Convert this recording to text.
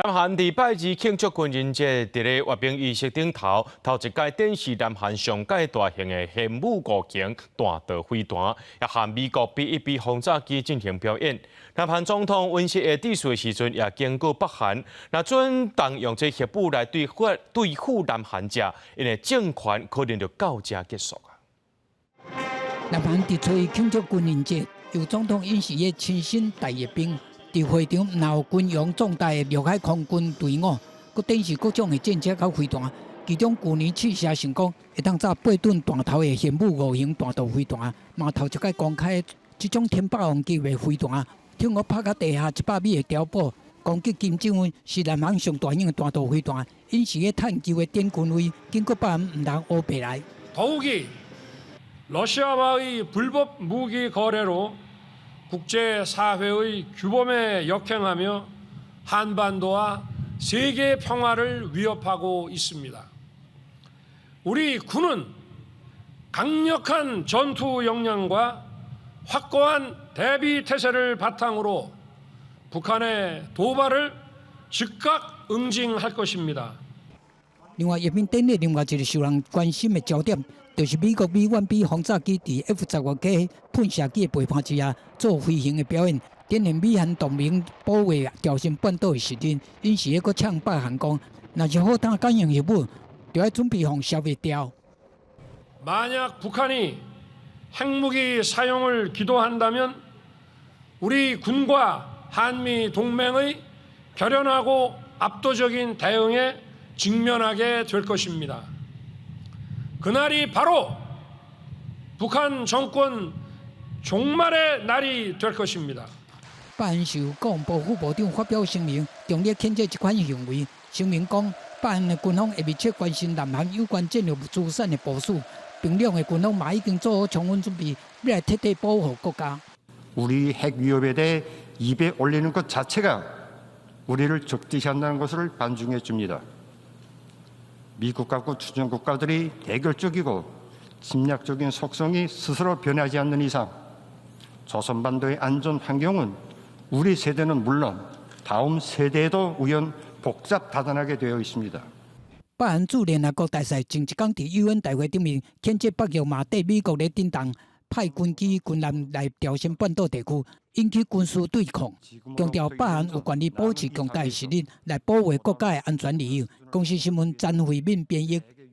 南韓禮拜二慶祝軍人節，佇咧閱兵儀式頂頭，頭一擺展示南韓上蓋大型的玄武五型彈道飛彈，也和美國 B-1B 轟炸機進行表演。南韓總統尹錫悅致辭的時陣，也警告北韓，若準動用這核武來對付南韓者，𪜶的政權可能就到這結束啊！南韓佇初一慶祝軍人節，由總統尹錫悅親身帶閱兵。佇會場毋但有軍容壯大的陸海空軍隊伍，閣展示各種的戰車佮飛彈。其中舊年試射成功，會當炸八噸彈頭的玄武五型彈道飛彈，嘛頭一擺公開這種天霸王級的飛彈，聽講拍甲地下100米的碉堡，攻擊金正恩是南韓上大型的彈道飛彈。尹錫悅探究的典軍威，警告北韓毋通烏白來。 더욱이 러시아와의 불법 무기 거래로 국제사회의 규범에 역행하며 한반도와 세계 평화를 위협하고 있습니다. 우리 군은 강력한 전투 역량과 확고한 대비 태세를 바탕으로 북한의 도발을 즉각 응징할 것입니다. 另外，閱兵典禮另外一个受人關心的焦點，就是美國 B-1B 轟炸機佇 F-15K 噴射機的陪伴之下做飛行的表演，展現美韓同盟保衛朝鮮半島的實力。尹錫悅閣嗆北韓講，若是好膽敢用核武，就愛準備予消滅掉。 만약 북한이 핵무기 사용을 기도한다면 우리 군과 한미 동맹의 결연하고 압도적인 대응에 직면하게 될 것입니다. 그날이 바로 북한 정권 종말의 날이 될 것입니다. 北韓受國防部副部長發表聲明，強烈譴責這款行為。聲明講，北韓的軍方會密切關心南韓有關戰略資產的部署，平壤的軍方嘛已經做好充分準備，欲來徹底保護國家。 우리 핵 위협에 대해 입에 올리는 것 자체가 우리를 적대시한다는 것을 반증해 줍니다. 미국과 주변 국가들이 대결적이고 침략적인 속성이 스스로 변하지 않는 이상 조선반도의 안전 환경은 우리 세대는 물론 다음 세대에도 위험 복잡다단하게 되어 있습니다. 北韓駐聯合國大使前一工佇 UN 大會頂面譴責北約嘛綴美國咧頂動派軍機軍艦來朝鮮半島地區引起軍事對抗，強調北韓有權利保持強大的實力來保衛國家的安全利益。公視新聞詹慧敏編譯。